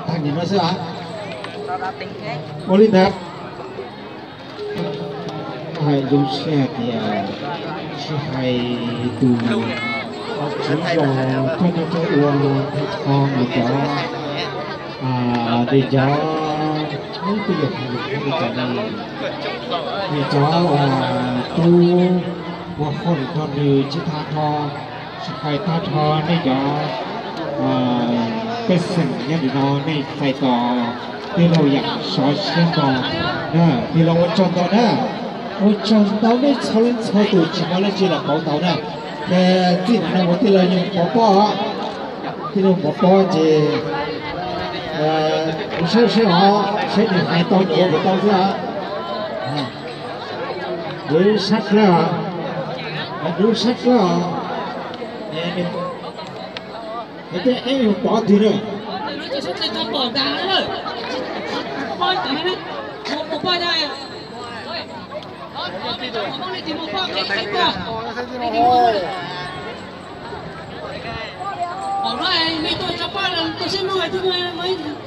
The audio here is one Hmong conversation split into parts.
Tag nim no xwb a. Ua li ntawd, hais zoo siab tias tsis hais tus tswv zos coj noj coj ua, ho nws cov, nws cov, twb yog, nws cov tub ua hauj lwm nrog nws tsis tag nrho, tsis hais tag nrho nej cov pej xeem nyob ntawm no nej txais tos tij laug Yam Sov Siab Npo na. Tij laug ua tsaug ntau na, ua tsaug ntau nej txhua leej txhua tus tsis muaj leej twg los pauv tau na. Ces txij no mus tij laug yuav pov pob, tij laug pov pob ces kuv saib seb os, saib nws hais tau nws ua puas tau xwb os. Lub sab dlawb os, lub sab dlawb os. Tej eb yog pov twg na?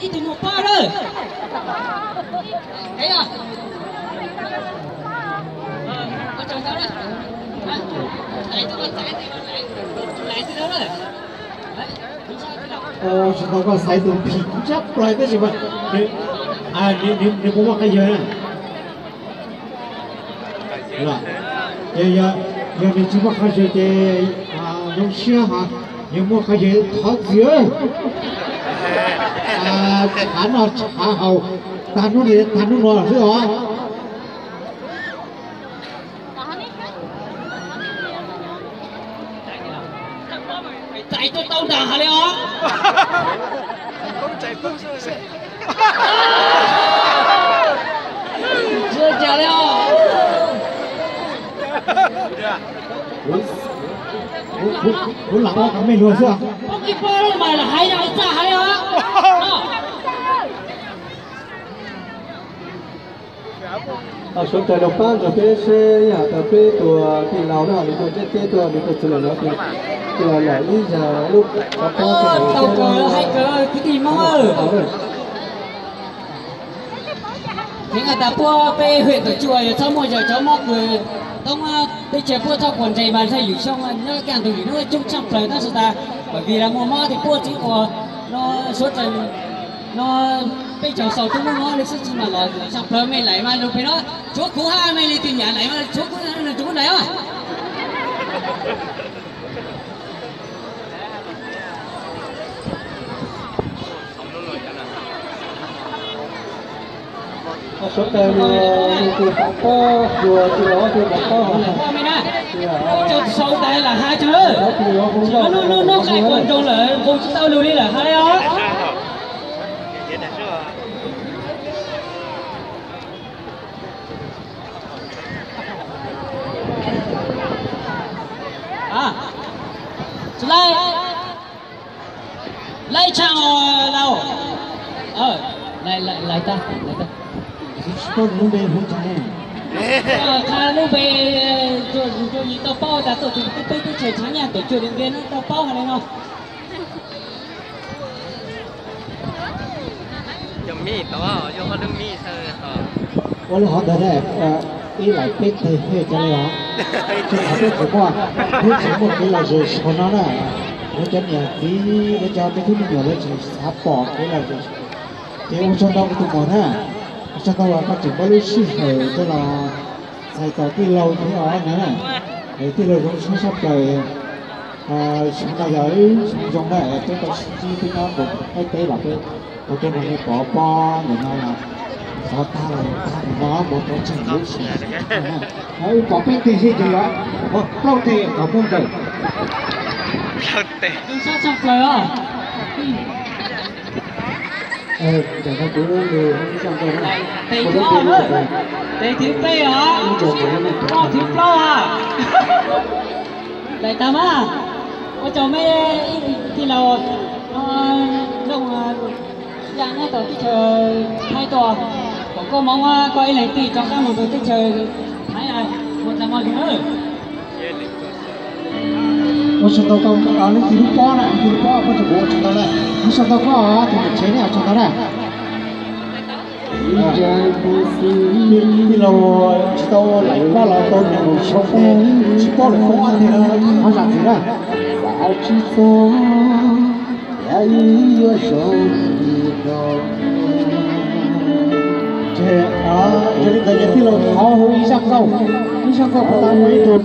Ib tug mus pab lawm. Tsis tau koj xaiv tus phim tsab plaws tab sis nws puas muaj qab yawg na? Yog nws tsis muaj qab yawg ces zoo siab, yog muaj qab yawg thov txim. Tshav noj tshav haus tag hnub, tag hnub no xwb os. Txais tau tau nram hav li os. Txua cas li os. Kuv lam ua qhov me luag xwb. Poob kib pab lub mas lam hais yog li txaj hav li os. Suav dlawg los pab nrog peb seb yam tas peb tus tij laug na, nws tuaj ntiab teb tuaj, nws tuaj txog lawm no ces lam ib zag lub qhov pob tau kawg, hais kawg kwv tij Hmoob. Kev tas puab peb hwm Tuam Tsuj yog txhob muaj yog cov mob kws toob teb chaws puab txhob quas nres mas yog yus xyoo nyob kaj ntug yus hnub coob tshaj plaws tab sis tas, vim los muaj mob thiaj puab txwv quas no, suav dlawg no peb caug xaus tub hnub no li xwb tsis mam los tshaj plaws me laim mas lug pem no, tshuav kuv hab me li twg nyam laim mas tshuav kuv laim os. Suav dlawg no tus pov pob, yog tus pov pob, tus pov pob, tus sau tas lam has tag, nub nub qaij kuas nroos lawm nqus tsis tau lug li lawm has li os. Tsis laib, laib tshaj os lauj. Lais tag, lais tag. Qha lub npe, yim tau paub tas tuaj txug peb teb chaws tshav nyaj Tuam Tsuj li npe no tau paub hais li no. Ua li hov ntawd, ib laim peb teg hej ca li os. Tsis qhov peb tsis muaj, peb tsis muaj kev lom zem saum no na. Lawv cov niam txiv, lawv cov me tub me nyuam lawv tsis xav pom kev lom zem. Ces ua tsaug ntau kuv tus muam na, ua tsaug ntau uas koj tseem muab lub sij hawm coj los txhais tos tij laug thiab os na. Tij laug zoo siab sab plaws, xyoo no yog ib xyoo zoo na, peb tau sib ntsib peb nyob nkaus qaib teb los peb tau tuaj nrog nej pov pob ntawm no, pov tag los tag ntawm no mus rau tseem lub sij hawm. Wb pov peb teg hej ces yog, plaub teg kom muaj nrawm. Zoo siab tshaj plaws os. Tes thib plaub, tes thib plaub os, plaub thib plaub os. Lais tag mas, ua tsaug mej ib tij laug zoo ya nyob tom teb chaws Thaib tuaj, kom koj moov koj ib leeg tij rov qab mus rau teb chaws Thaib mus tas mo lug nawb. Ua tsaug ntau koj, leej twg lub pob na, leej twg lub pob koj tsis kuv ua tsaug ntau na. Ua tsaug ntau koj tus niam tsev ne, ua tsaug ntau na. Tij laug tsis tau laim koj los tau nws mus tsis paub lawm, koj thiaj qhov zam txim na. Ces yog li ntawd ces tij laug thov hu ib zaj nkauj, ib zaj nkauj puas tau hu ib tug.